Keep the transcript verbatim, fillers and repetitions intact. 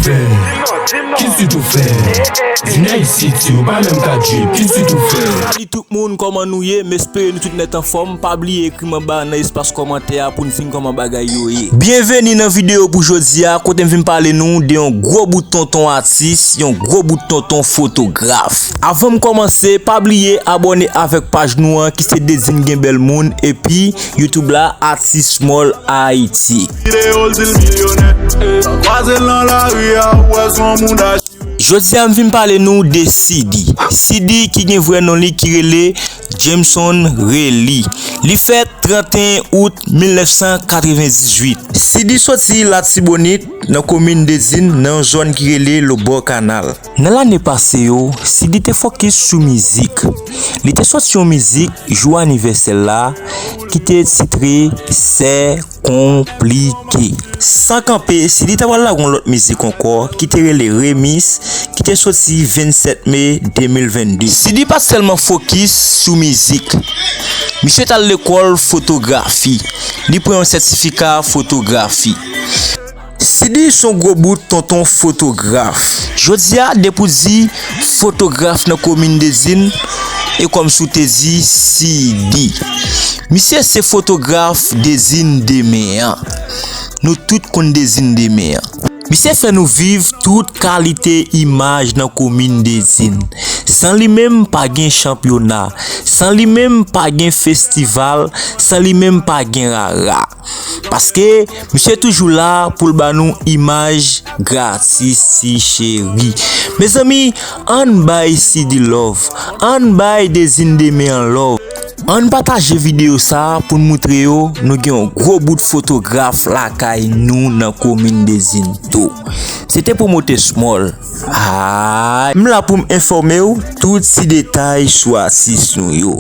Fè. Ki swit ou fè? Vin isit, yo pa menm ka drip. Ki swit ou fè? Salut tout moun, kòman nou ye? M espere nou tout nèt anfòm. Pa bliye ekri m anba nan espas kòmantè a pou n fin kòman bagay yo ye. Byenveni nan videyo pou jodi a, kote m vin pale nou de yon gwo bout tonton atis, yon gwo bout tonton fotograf. Avan m kòmanse, pa bliye abòne avèk paj nou an ki se Dezin Gen Bèl Moun epi YouTube la, Atis Mall Ayiti. Videyo l di l milyonè. Kwaze l nan lari a, ou wè s on moun achive. Jodi a m vin pale nou de Sidy. Sidy ki gen vrè non li ki rele Jameson Relly. Li fèt trannteyen out mil nèf san katrevendizuit. Sidy soti Latibonit nan komin Dezin nan yon zòn ki rele Lobò Kanal. Nan lane pase yo, Sidy te fokis sou mizik. Li te soti yon mizik jou anivèsè l la ki te titre Sè Konplike. San kanpe, Sidy ta pral lage yon lòt mizik ankò ki te rele Remis, ki te soti vennsèt me de mil vennde. Sidy pa t sèlman fokis sou mizik. Misye t al lekòl fotografi. Li pran yon sètifika fotografi. Sidy s on gwo bout tonton fotograf. Jodi a, depi w di fotograf nan komin Dezin, e kòmsi w te di Sidy. Misye se fotograf Dezin demen an. Nou tout konn Dezin demen an. Misye fè nou viv tout kalite imaj nan komin Dezin. San li menm, pa gen chanpyona. San li menm, pa gen festival. San li menm, pa gen rara. Paske misye toujou la pou l ba nou imaj gratis, ti cheri. Mezanmi, ann bay Sidy love, ann bay Dezin demen an love. Ann pataje videyo sa pou n moutre yo nou gen yon gwo bout fotograf lakay nou nan komin Dezin tou. Se te pwomote Small. Ay, m la pou m enfòme w tout ti detay sou atis nou yo.